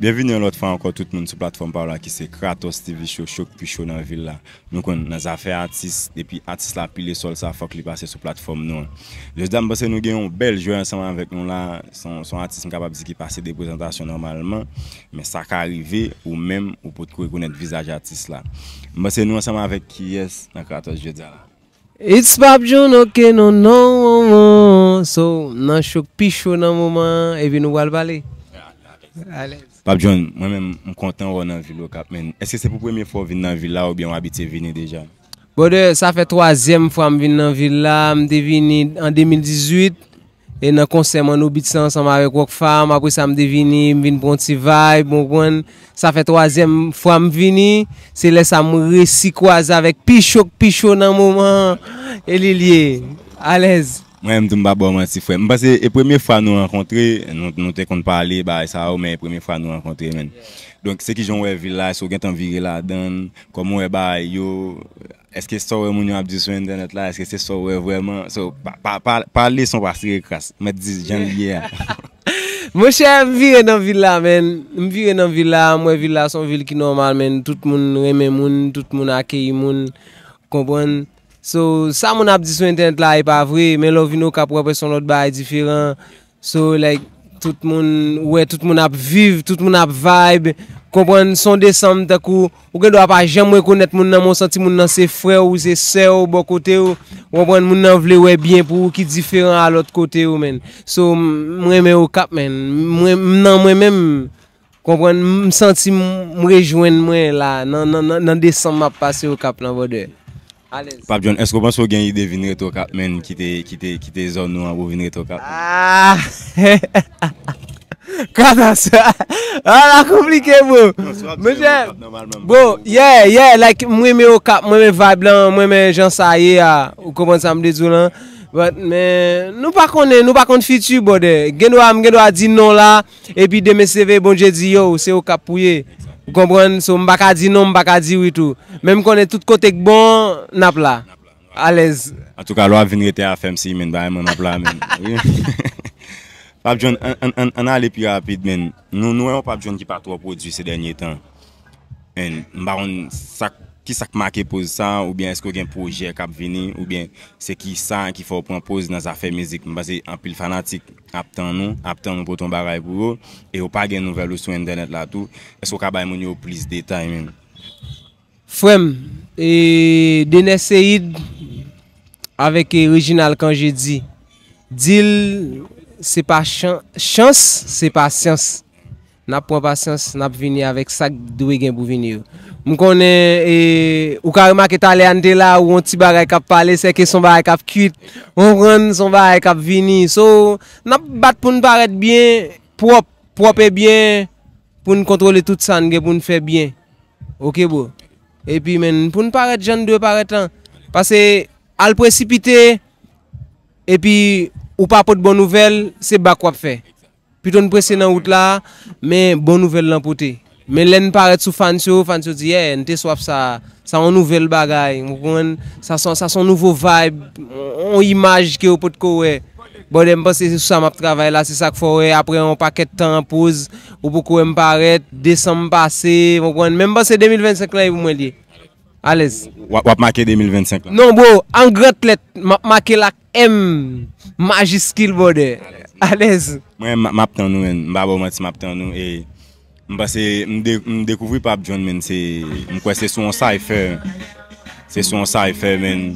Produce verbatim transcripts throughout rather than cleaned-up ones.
Byenvini yon lòt fwa ankò tout moun sou platfòm pa w la ki se Kratos T V Show, Chok pi cho nan vil la. Nou konn nan zafè atis, depi atis la pile sòl sa fòk li pase sou platfòm nou an. Jodi a m panse nou gen yon bèl jwè ansanm avèk nou la, se yon, se yon atis m kapab di ki pase de prezantasyon nòmalman, men sa ka rive ou menm ou potko rekonèt vizaj atis la. M panse nou ansanm avèk kiyès nan Kratos jodi a la? It's Pap John, ok, non, non, non, non. So, nan Chok pi cho nan moman an, epi nou pral pale. Alèz. Pap John, mwen menm, m kontan wè w nan vil Okap, men èske se pou premye fwa w vin nan vil la oubyen w abitye vini deja? Brother, sa fè twazyèm fwa m vin nan vil la. M te vini an de mil dizuit, e nan konsè Manno Beats ansanm avèk Rockfam. Apre sa, m te vini, m vin pran yon ti vibe, w konprann? Sa fè twazyèm fwa m vini. Se lè sa m resi kwaze avèk pi cho k pi cho nan moman an. E li l ye. Alèz. Mwen menm tou m pa ba w manti, frè. M panse e premye fwa nou rankontre, nou, nou te konn pale, bagay sa yo, men e premye fwa nou rankontre, men. Donk, se kijan w wè vil la, èske w gentan vire ladan l, kòman w wè bagay yo, èske sa w wè moun yo ap di sou entènèt la, èske se sa w wè vrèman? So, pa, pa, pa, pale san pa sere kras, mèt di jan l ye a. Monchè, m vire nan vil la, men. M vire nan vil la, m wè vil la se yon vil ki nòmal, men. Tout moun renmen moun, tout moun akeyi moun, konprann? So, sa moun ap di sou entènèt la, e pa vre, men lè w vin Okap, w ap wè se yon lòt bagay diferan. So, like, tout moun, ou wè tout moun ap viv, tout moun ap vibe, konprann, se yon desanm tankou, ou gen dwa pa janm rekonèt moun nan, men w santi moun nan se frè w, se sè w, bò kote w, w konprann, moun nan vle wè byen pou ou ki diferan a lòt kote yo, men. So, m, m renmen Okap, men. Mwen, m nan mwen menm, konprann, m santi m, m rejwenn mwen la, nan, nan, nan, nan desanm m ap pase Okap lan, brother. Alèz. Pap John, èske w panse w gen ide vin rete Okap, men, kite, kite, kite zòn nou an pou vin rete Okap? Ah! Kòman sa? Ah, la konplike, bro. Non, si w ap di Monchè, Okap, nòmalman, bro, yeah, yeah, like, m renmen Okap, m renmen vibe lan, m renmen jan sa ye a. Ou konprann sa m vle di w lan? But, men, nou pa konnen, nou pa konn fiti, brother. Gen dwa, m gen dwa di non la, epi demen se veye Bondye di, yo, se Okap pou ye. Ou konprann? So, m pa ka di non, m pa ka di wi tou. Men m konnen tout kote k bon, n ap la. Alèz. Antouka, lè w ap vin rete a fè m siy, men, bagay mwen, m ap la, men. Pap John, ann, ann, ann, ann ale pi rapid, men. Nou, nou wè yon Pap John ki pa twò pwodui se dènye tan. And m pa konn sa, kisa k make poz sa, oubyen èske w gen pwojè k ap vini, oubyen se kisa ki fè w pran poz nan zafè mizik? M panse anpil fanatik ap tann ou, ap tann ou pote yon bagay pou yo, e yo pa gen nouvèl ou sou entènèt la tou. Èske w ka bay moun yo plis detay menm? Frè m, e, Dener Ceïde avèk, e, Reginald Cangé di, di l, se pa chan-, chans, se pasyans. N ap pran pasyans, n ap vini avèk sa k dwe gen pou vini yo. M konnen, e, ou ka remake talè a n te la, ou yon ti bagay k ap pale, sèke se yon bagay k ap kwit. Ou konprann, se yon bagay k ap vini. So, n ap bat pou n parèt byen, pwòp, pwòp e byen, pou n kontwole tout sa n gen pou n fè byen. Oke, bro. Epi, men, pou n parèt jan n dwe parèt lan. Paske, al presipite, epi ou pa pot bon nouvèl, se bak w ap fè. Pito n prese nan wout la, men bon nouvèl lan pote. Men lè n parèt sou fans yo, fans yo di, yeah, n te swaf sa. Sa yon nouvèl bagay, ou konprann? Sa son, sa son nouvo vibe, yon imaj ke yo potko wè. Brother, m panse se sou sa m ap travay la, se sa k fè w wè, apre yon pakèt tan an poz, ou poko wè m parèt, desanm pase, ou konprann? Men m panse de mil vennsenk lan e pou mwen l ye. Alèz. W ap, w ap make de mil vennsenk lan? Non, bro, an gran lèt, m ap make l ak M majiskil, brother. Alèz. Alèz. Mwen, m, m ap tann ou, men. M pa ba w manti, m ap tann ou. E m panse, m de-, m dekouvri Pap John, men, se, m kwè se sou yon cypher. Se sou yon cypher, men.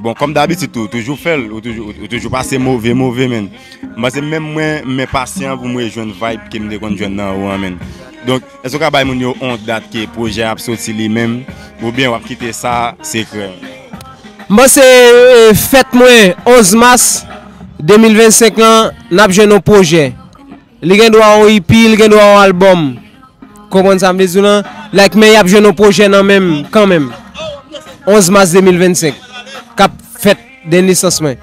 Bon, kòm dabitid tou, ou toujou fè l, ou toujou, ou toujou pase move, move, men. M panse menm mwen, m enpasyan pou m rejwenn vibe ke m te konn jwenn nan ou an, men. Donk, èske w ka bay moun yo yon dat ke pwojè a ap soti li menm, oubyen w ap kite sa sekrè? M panse, e, fèt mwen, onz mas de mil vennsenk lan, n ap jwenn yon pwojè. Li gen dwa yon E P, li gen dwa yon albòm. Konprann sa m vle di w lan? Like, men y ap jwenn yon pwojè nan men m, kanmenm. Onz mas de mil vennsenk, k ap fèt de nesans mwen.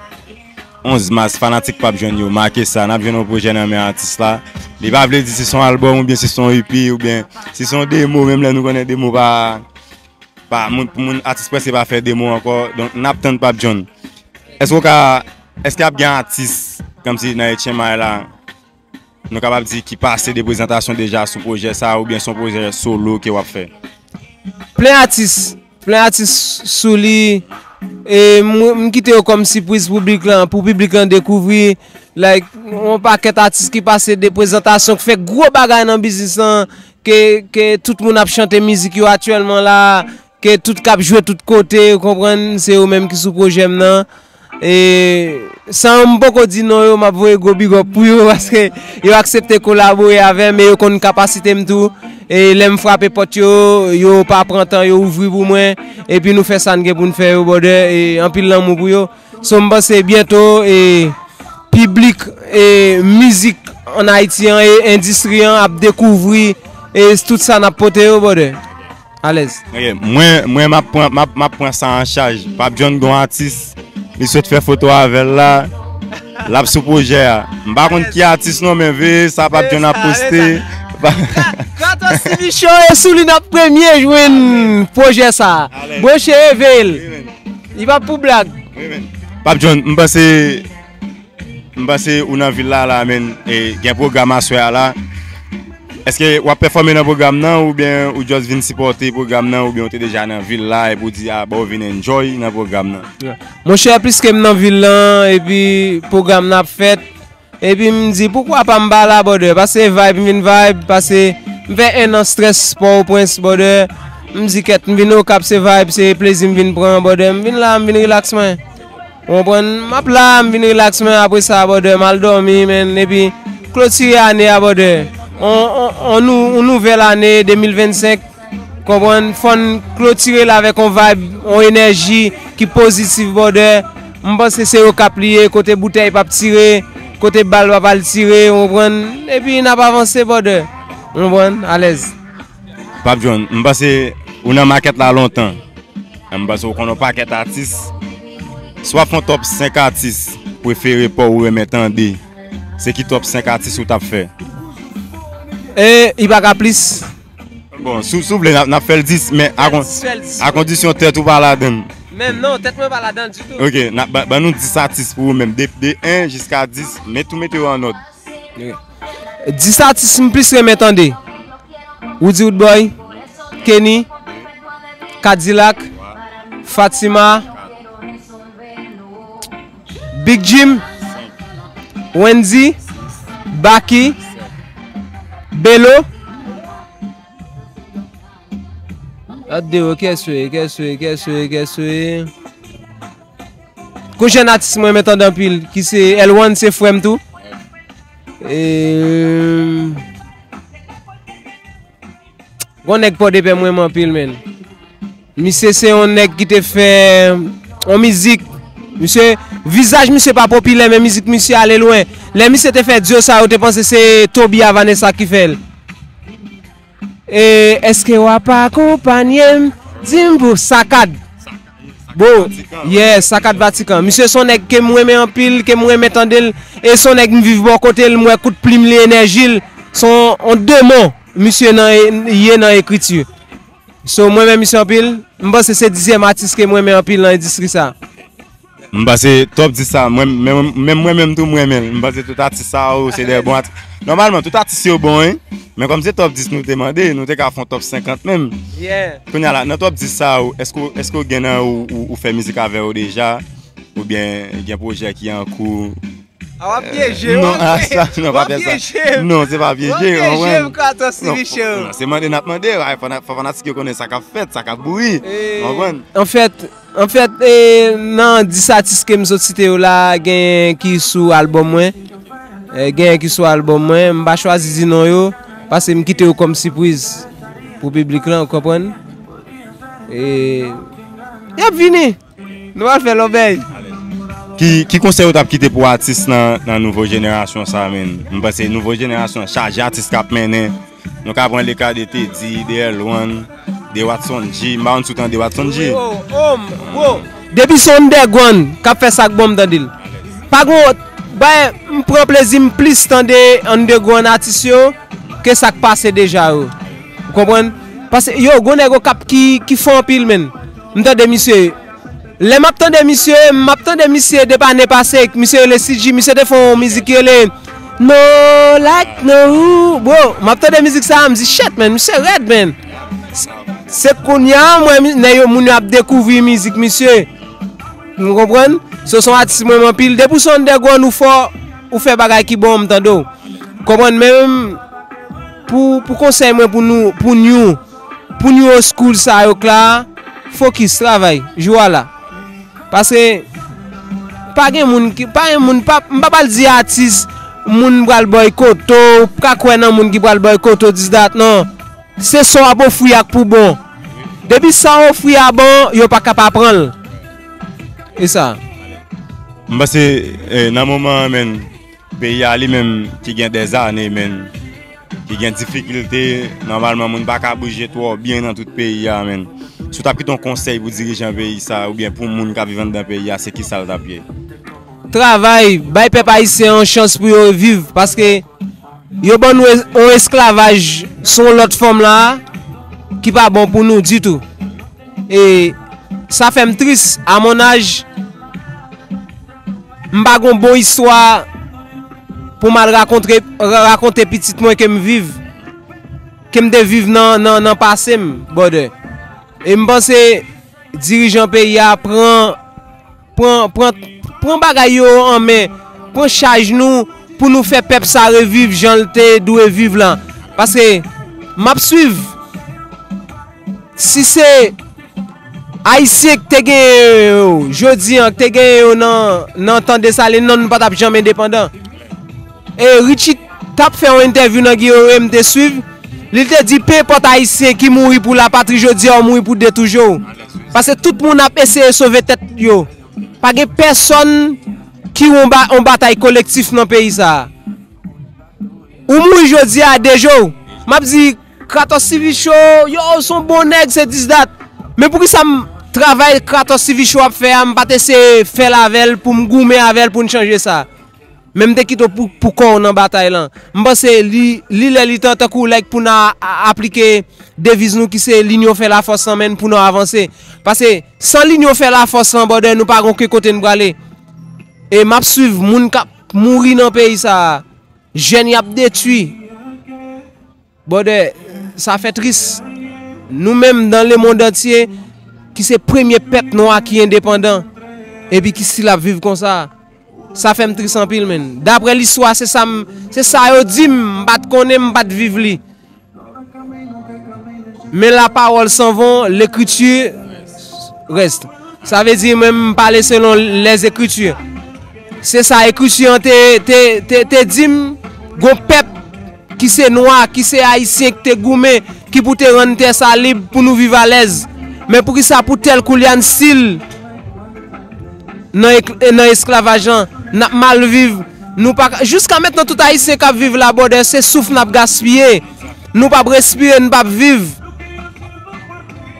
Onz mas, fanatik Pap John yo, make sa, n ap jwenn yon pwojè nan men atis la. Li pa vle di si se yon albòm oubyen si se yon E P oubyen si se yon demo, menm lè nou konnen demo pa, pa, moun, pou moun, atis prèske pa fè demo ankò. Donk, n ap tann Pap John. Èske w ka, èske ap gen atis, kòmsi nan H M I la, nou kapab di ki pase de prezantasyon deja sou pwojè sa a oubyen se yon pwojè solo ke w ap fè? Plen atis, plen atis sou li. E m, m kite yo kòm sipriz pou piblik lan, pou piblik lan dekouvri, like, yon pakèt atis ki pase de prezantasyon, ki fè gwo bagay nan biznis lan, ke, ke tout moun ap chante mizik yo aktyèlman la, ke tout k ap jwe tout kote, ou konprann, se yo menm ki sou pwojè m nan. E, san m poko di non yo, m ap voye gwo big up pou yo, paske yo aksepte kolabore avè m, e yo konn kapasite m tou. E lè m frape pòt yo, yo pa pran tan, yo ouvri pou mwen, epi nou fè sa n gen pou n fè yo, brother, e anpil lanmou pou yo. So, m panse byento, e, piblik, e, mizik ann Ayiti an, e endistri an ap dekouvri, e, tout sa n ap pote yo, brother. Alèz. Ok, mwen, mwen m ap pran, m ap, m ap pran sa an chaj. Papi John gon atis, li sot fè foto avè l la, l ap sou pwojè a. M pa konn ki atis non, men veye sa Papi John ap poste. Kratos T V Show, e sou li n ap premye jwenn pwojè sa. Alèz. Branche e veye l. Wi, men. Li pa pou blag. Wi, men. Papi John, m panse M panse ou nan vil la, la, men, e, gen pwogram aswè a la. Èske w ap pèfòme nan pwogram nan, oubyen ou just vin sipòte pwogram nan, oubyen ou te deja nan vil la, epi w di, a, bon, w vin enjoy nan pwogram nan? Monchè, piske m nan vil lan, epi pwogram nan ap fèt, epi m di, poukwa pa m pa la, brother? Pase vibe, m vin vibe, pase m fè en an strès Pòtoprens, brother. M di, kèt, m vin Okap, se vibe, se plezi m vin pran, brother. M vin la, m vin relax mwen. Ou konprann? M ap la, m vin relax, men apre sa, brother, m al dòmi, men, epi klotire ane a, brother. On, on, on nou, on nouvèl ane de mil vennsenk, konprann? Fò n klotire l avèk on vibe, on enèji ki pozitif, brother. M panse se Okap li ye, kote boutèy p ap tire, kote bal p ap al tire, ou konprann? Epi n ap avanse, brother. Ou konprann? Alèz. Papi John, m panse ou nan makèt la lontan. M panse w konn yon pakèt atis. Si w ap fè yon top senk atis prefere pa w ou renmen tande, se ki top senk atis ou t ap fè? E, li pa ka plis. Bon, si w, si w vle, n ap, n ap fè l dis, men a kon-, a kondisyon tèt ou pa ladan l. Men non, tèt mwen pa ladan l ditou. Ok, n ap, ban, ban nou dis atis pou ou menm, de, de en jiska dis, men tou mete yo an nòd. Ok. Dis atis m plis renmen tande. Roody Roodboy, Kenny, Kadilak, Fatima, Big Jim, Wendy, Baky, Belo. Gade yo, kèswe, kèswe, kèswe, kèswe. Gon jèn atis mwen renmen tande anpil, ki se L one, se frè m tou. E, gon nèg Pòdepè mwen renmen anpil, menn. Misye se yon nèg ki te fè yon mizik. Misye, vizaj misye pa popilè, men mizik misye ale lwen. Lè misye te fè dyo sa, yo te panse se Toby a Vanessa ki fè l. E èske w ap akonpanye m? Di m pou Sakad. Bo, yeah, Sakad Vatikan. Misye se yon nèg ke m renmen anpil, ke m renmen tande l. E se yon nèg m viv bò kote l, m wè kout plim li, enèji l. Se yon, yon demon misye nan, ye nan ekriti. So, mwen renmen misye anpil. M panse se dizyèm atis ke m renmen anpil nan endistri sa. M panse top dis sa, mwen, men, menm mwen menm tou, mwen renmen l. M panse tout atis sa yo, se de bon atis. Nòmalman, tout atis yo bon, wi. Men kòm se top dis nou te mande, nou te ka fè yon top senkant menm. Yeah. Kounye a la, nan top dis sa yo, èske, èske w gen nan ou, ou, ou fè mizik avè yo deja? Oubyen gen pwojè ki an kou? A, w ap pyeje m, non, wi. A, sa, non, pa fè sa. W ap pyeje m. Non, se pa pyeje, w ap pyeje m, Kratos T V Show. Non, se mande n ap mande, fò, fò fanatik yo konnen sa k ap fèt, sa k ap bouri. Ou konprann? Anfèt, Anfèt, e, nan dis atis ke m sot site yo la, genyen ki sou albòm mwen. E, genyen ki sou albòm mwen. M pa chwazi di non yo, paske m kite yo kòm sipriz pou piblik lan, ou konprann? E, y ap vini. Nou pral fè lòbèy. Ki, ki konsèy ou t ap kite pou atis nan, nan nouvo jenerasyon sa, menn? M panse nouvo jenerasyon chaje atis k ap mennen. Nou ka pran le ka de Teddy, de L one, de Watson G. M pa konn si w tande Watson G. Wi, o, o, m, bro. Depi se underground k ap fè sa k bon, m tande l. Pa gon, bay, m pran plezi m plis tande underground atis yo ke sa k pase deja yo. Ou konprann? Paske, yo, gon nèg Okap ki, ki fò anpil, menn. M tande misye. Lè m ap tande misye, m ap tande misye depi ane pase, misye rele C G, misye te fè yon mizik ki rele No like no. Bro, m ap tande mizik sa, m di shit, man, misye rèd, man. Se kounye a m wè nèg yo, moun yo ap dekouvri mizik misye. M konprann? So, se yon atis mwen renmen anpil. Depi w se yon underground, ou fò, ou fè bagay ki bon, m tande w. Konprann? Men pou, pou konsèy mwen pou nou, pou new, pou new school sa yo k la, focus, travay, jou a la. Paske pa gen moun ki, pa gen moun, pa, m pa pral di atis, moun pral boykote w, ou pa ka kwè nan moun ki pral boykote w, this, that, non. Se sa w ap ofri a k pou bon. Depi sa w ofri a bon, yo pa ka pa pran l. E sa. M panse, eh, nan moman an, menn, peyi a li menm ki gen dèzane, menn, ki gen difikilte, nòmalman moun pa ka bouje twò byen nan tout peyi a, menn. Si w t ap kite yon konsèy pou dirijan peyi sa, oubyen pou moun k ap viv anndan peyi a, se kisa l t ap ye? Travay, bay pèp ayisyen an chans pou yo viv, paske yo ban nou es-, yon esklavaj sou yon lòt fòm la, ki pa bon pou nou ditou. E sa fè m tris, à mon âge, m pa gon bon istwa pou m al rakontre, ra-, rakonte pitit mwen ke m viv, ke m te viv nan, nan, nan pase m, brother. E m panse dirijan peyi a pran, pran, pran, pran bagay yo an men, pran chaj nou pou nou fè pèp sa reviv jan l te dwe viv lan. Paske m ap swiv, si se Ayisyen k te genyen yo, jodi an, k te genyen yo nan, nan tan Desalin, non, nou pa t ap janm endepandan. E Richie t ap fè yon entèvyou nan Guerrier, m te swiv. Li te di, pe enpòt Ayisyen ki mouri pou lapatri jodi a, ou mouri pou de toujou. Paske tout moun ap eseye sove tèt yo. Pa gen pèsonn ki yon ba-, yon batay kolektif nan peyi sa a. Ou mouri jodi a, de jou. M ap di, Kratos T V Show, yo, se yon bon nèg, se this, that. Men poukisa m travay Kratos T V Show ap fè a, m pa t eseye fè l avè l pou m goumen avè l pou n chanje sa. Men m te kite w pou, pou kò w nan batay lan. M panse li, li lè li tan tankou like pou n a, a, aplike deviz nou ki se linyon fè lafòs lan, men pou nou avanse. Paske san linyon fè lafòs lan, brother, nou pa gon ke kote n prale. E m ap swiv moun k ap mouri nan peyi sa a. Jèn y ap detwi. Brother, sa fè tris. Nou menm, dans le monde entier, ki se premye pèp nwa ki endepandan, epi ki still ap viv konsa, sa fè m tris anpil, menn. Daprè listwa, se sa m, se sa yo di m, m pa t konnen, m pa t viv li. Men la parole s'en va, l'écriture reste. Sa vle di, mwen, m pale selon les écritures. Se sa ekriti an te, te, te, te di m, gon pèp ki se nwa, ki se ayisyen, ki te goumen, ki pou te rann tè sa lib pou nou viv alèz. Men poukisa pou tèl koulye a n still nan ek-, nan esklavaj lan, n ap mal viv, nou pa ka, jiska mentnan tout ayisyen k ap viv la, brother, se souf n ap gaspiye. Nou p ap respire, n p ap viv.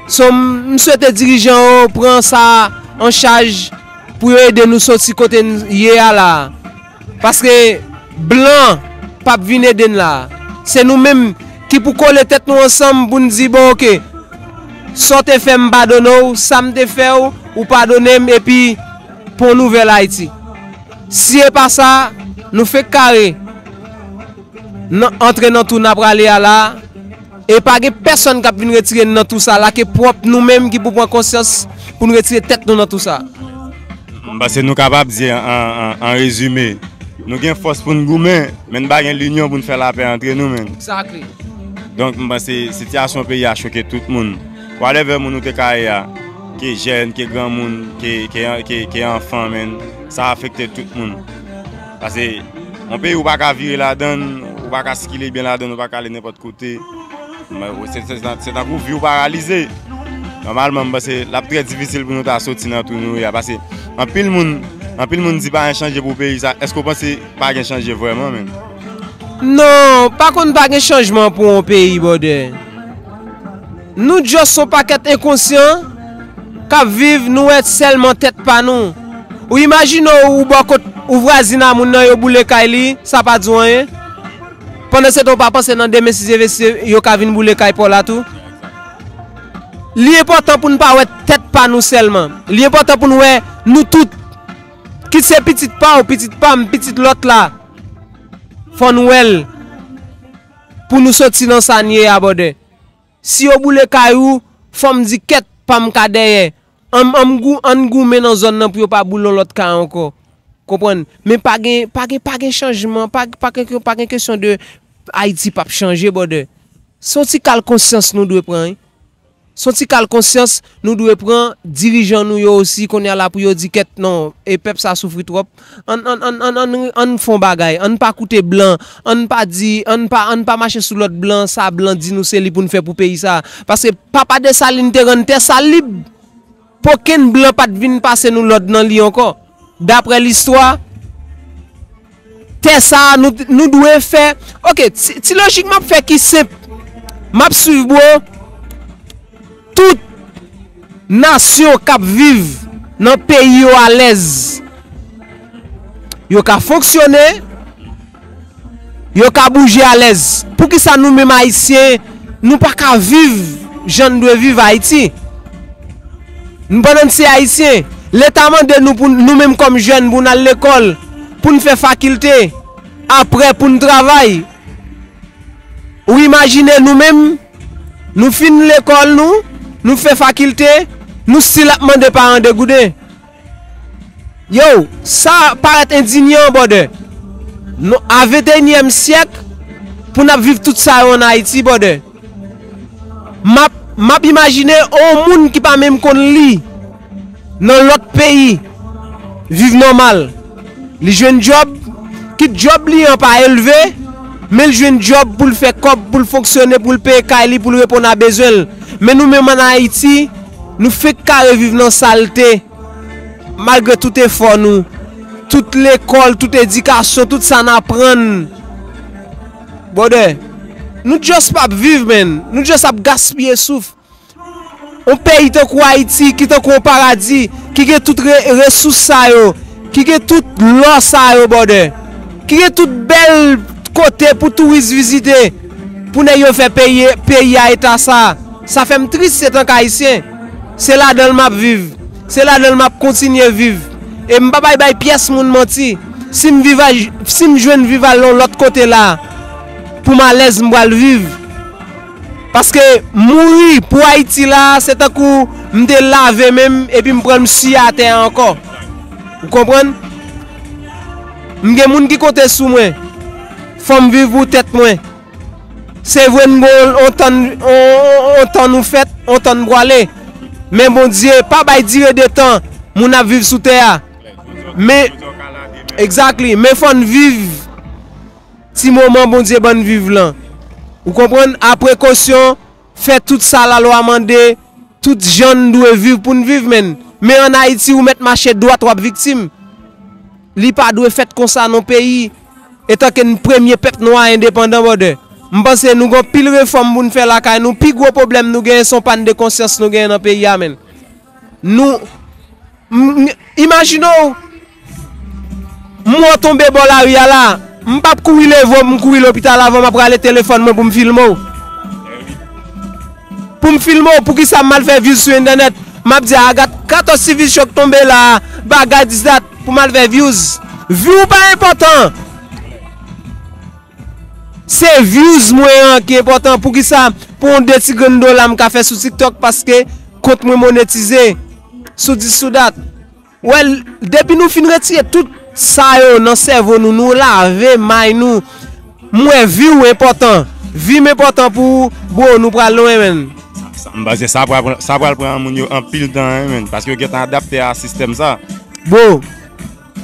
So, m, m swete dirijan yo pran sa an chaj pou yo ede nou soti kote n ye a la. Paske blan p ap vin ede n la. Se nou menm ki pou kole tèt nou ansanm pou n di, bon, oke, sa w te fè m padone w, sa m te fè w, ou padone m, epi pou yon nouvèl Ayiti. Si e pa sa, nou fenk kare nan, antre nan tou n ap rale a la, e pa gen pèsonn k ap vin retire n nan tou sa la ke pwòp nou menm ki pou pran konsyans pou n retire tèt nou nan tou sa. M panse nou kapab di an, an, an rezime, nou gen fòs pou n goumen, men n pa gen linyon pou n fè lapè antre nou menm. Exactly. Donk, m panse sitiyasyon peyi a choke tout moun. Whatever moun ou te ka ye a, ke jèn, ke granmoun, ke, ke, ke, ke anfan, menn, sa afekte tout moun. Paske yon peyi ou pa ka vire ladan l, ou pa ka sikile byen ladan l, ou pa ka ale nenpòt kote. Men, se, se, se tankou vi w paralize. Nòmalman, m panse l ap trè difisil pou nou ta soti nan tou nou ye a. Paske anpil moun, anpil moun di pa gen chanje pou peyi sa. Èske w panse pa gen chanje vrèman, menn? Non, pa konn pa gen chanjman pou yon peyi, brother. Nou just yon pakèt enkonsyan k ap viv, nou wè sèlman tèt pa nou. Ou imajine w, ou bò kot ou vwazin a moun nan, yo boule kay li, sa pa di w anyen. Pandan se tan, ou pa panse nan demen, si Dye vle, si yo ka vin boule kay pa w la tou. Li enpòtan pou n pa wè tèt pa nou sèlman. Li enpòtan pou n wè nou tout. Kit se pitit pa w, pitit pa m, pitit lòt la. Fò n wè l pou nou soti nan sa n ye a, brother. Si yo boule kay ou, fò m di kèt, pa m ka dèyè. Ann, ann gou-, ann goumen nan zòn nan pou yo pa boule yon lòt kay ankò. Konprann? Men pa gen, pa gen, pa gen chanjman, pa, pa gen, pa gen kesyon de Ayiti p ap chanje, brother. Se yon ti kal konsyans nou dwe pran, wi. Se yon ti kal konsyans nou dwe pran, dirijan nou yo osi, kounye a la pou yo di kèt non, e pèp sa soufri twòp. Ann, ann, ann, ann, ann, ann fè yon bagay, ann pa koute blan, ann pa di, ann pa, ann pa mache sou lòd blan, sa blan di nou se li pou n fè pou peyi sa. Paske Papa Desalin te rann tè sa lib. Okenn blan pa t vin pase nou lòd nan li ankò. Daprè listwa, tè sa a, nou, nou dwe fè. Ok, ti, ti lojik m ap fè ki senp. M ap swiv, bro. Tout nasyon k ap viv nan peyi yo alèz. Yo ka fonksyone, yo ka bouje alèz. Poukisa nou menm Ayisyen, nou pa ka viv jan n dwe viv Ayiti? Nou pandan n se Ayisyen, Leta mande nou pou nou menm kòm jèn pou n al lekòl, pou n fè fakilte, aprè pou n travay. Ou imajine nou menm, nou fin lekòl nou, nou fè fakilte, nou still ap mande paran de gouden. Yo, sa parèt endinyan, brother. Nou, a venteyinyèm syèk, pou n ap viv tout sa yo ann Ayiti, brother. M ap, m ap imajine yon moun ki pa menm konn li nan lòt peyi, viv nòmal. Li jwenn djòb, kit djòb li an pa elve, men l jwenn djòb pou l fè kòb, pou l fonksyone, pou l peye kay li, pou l reponn a bezwen l. Men nou menm ann Ayiti, nou fenk kare viv nan salte. Malgre tout efò nou, tout lekòl, tout edikasyon, tout sa n aprann, brother, nou just p ap viv, man. Nou just ap gaspiye souf. Yon peyi tankou Ayiti, ki tankou yon paradi, ki gen tout re-, resous sa yo, ki gen tout lò sa yo, brother, ki gen tout bèl kote pou touris vizite, pou nèg yo fè peyi, peyi a eta sa. Sa fè m tris etank Ayisyen. Se ladan l m ap viv. Se ladan l m ap kontinye viv. E m pa bay, bay pyès moun manti. Si m viv a, si m jwenn viv al yon lòt kote la, pou m alèz m pral viv. Paske mouri pou Ayiti la, se tankou m te lave men m epi m pran m siye atè a ankò. Ou konprann? M gen moun ki konte sou mwen. Fò m viv pou tèt mwen. Se vre n gon on tan, on, on, on tan nou fèt, on tan n pwale. Men Bondye pa bay dire de tan moun ap viv sou tè a. Men, exactly, men fò n viv ti moman Bondye ban n viv lan. Ou konprann? A prekosyon, fè tout sa lalwa mande, tout jan n dwe viv pou n viv, men. Men ann Ayiti, ou mèt mache dwat, w ap viktim. Li pa dwe fèt konsa non peyi. Etanke n premye pèp nwa endepandan, brother. M panse nou gon pil refòm pou n fè lakay nou. Pi gwo pwoblèm nou genyen se yon pàn de konsyans nou genyen nan peyi a, men. Nou, m, m, imajine w, m wè w tonbe bò lari a la, m p ap kouri leve w, m kouri lopital avan m ap rale telefòn mwen pou m filme w. Pou m filme w, poukisa m al fè views sou entènèt? M ap di, "A, gat, katòz T V Show k tonbe la, bagay dis dat," pou m al fè views. Vi w pa enpòtan. Se views mwen an ki enpòtan. Poukisa pou yon de ti grenn dola m ka fè sou TikTok paske kont mwen monetize sou dis sou dat? Well, depi nou fin retire tout sa yo nan sèvo nou, nou lave may nou, m wè vi w enpòtan. Vi m enpòtan pou ou, bro, nou pral lwen, menn. Sa, m panse sa pral, sa pral pran moun yo anpil tan, wi, menn, paske yo gentan adapte a sistèm sa. Bro,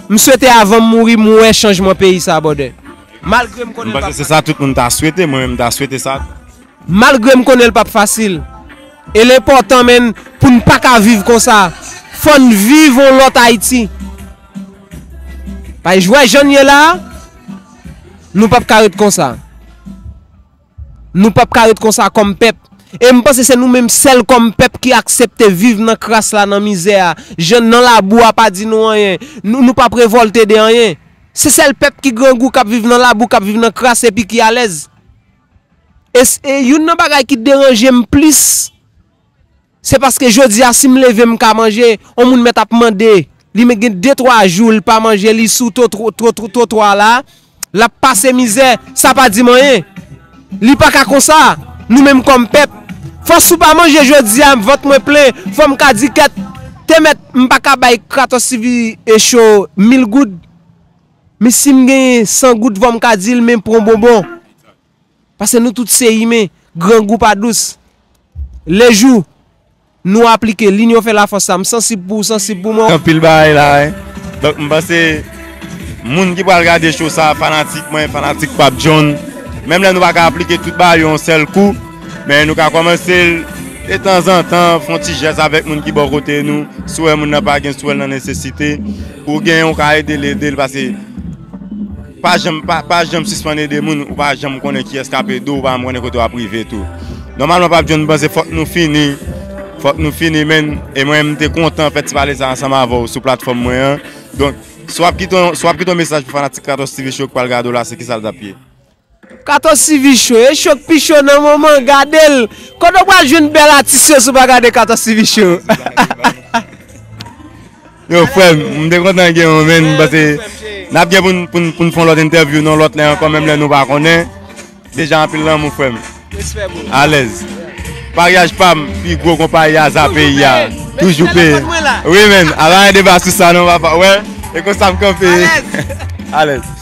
m swete avan m mouri, m wè chanjman peyi sa, brother. Malgre m konnen l p ap fasil. M panse se sa tout moun ta swete, mwen menm m ta swete sa. Malgre m konnen l p ap fasil. E l enpòtan, menn, pou n pa ka viv konsa. Fò n viv yon lòt Ayiti. Paske jwè jan n ye la, nou p ap ka ret konsa. Nou p ap ka ret konsa kòm pèp. E m panse se nou menm sèl kòm pèp ki aksepte viv nan kras la, nan mizè a. Jan nan labou a pa di nou anyen. Nou, nou p ap revòlte de anyen. Se sèl pèp ki grangou, k ap viv nan labou, k ap viv nan kras epi ki alèz. E s-, e youn nan bagay ki deranje m plis, se paske jodi a, si m leve, m ka manje, yon moun mèt ap mande, li mèt gen de twa jou, li pa manje, li sou totwa, tro-, tro-, twotwa la, L ap pase mizè, sa pa di m anyen. Li pa ka konsa. Nou menm kòm pèp, fò si w pa manje jodi a, vant mwen plen, fò m ka di kèt, te mèt m pa ka bay Katòz Tivi Show mil goud. Men si m genyen san goud, fò m ka di l, men pran bonbon. Paske nou tout se imen, grangou pa dous. Lejou nou aplike linyon fè lafòs la, m sansib pou ou, sansib pou mwen. Anpil bagay la, wi. Donk, m panse moun ki pral gade show sa, fanatik mwen, fanatik Papi John, menm lè nou pa ka aplike tout bagay yo yon sèl kou, men nou ka kòmanse l detanzantan, fè yon ti jès avèk moun ki bò kote nou. Si w wè moun nan pa gen, si w wè l nan nesesite, ou gen, ou ka ede l, ede l, paske pa janm, pa, pa janm sispann ede moun, ou pa janm konnen kiyès k ap ede w, ou pa janm konnen kote w ap rive tou. Nòmalman, Papi John, m panse fòk nou fini, fòk nou fini, men, e mwen, m te kontan fè ti pale sa ansanm avè w sou platfòm mwen an. Donk, si w ap kite yon, si w ap kite yon mesaj pou fanatik Katòz Tivi Show k pral gade w la, se kisa l t ap ye? Katòz Tivi Show, e show k pi cho nan moman, gade l. Kote w pral jwenn bèl atis yo si w pa gade Katòz Tivi Show? Yo, frè m, m te kontan gen yon, men, m panse n ap gen pou n, pou n, pou n fè yon lòt entèvyou nan lòt lè ankò, menm lè nou pa konnen. Deja anpil lanmou, frè m. Respè, bro. Alèz. Paryaj pa m, pi gwo konpayi a, sa peyi a. Toujou peye. Wi, men, ala yon deba sou sa, non, papa. Wè, e konsa m kanpe. Alèz. Alèz.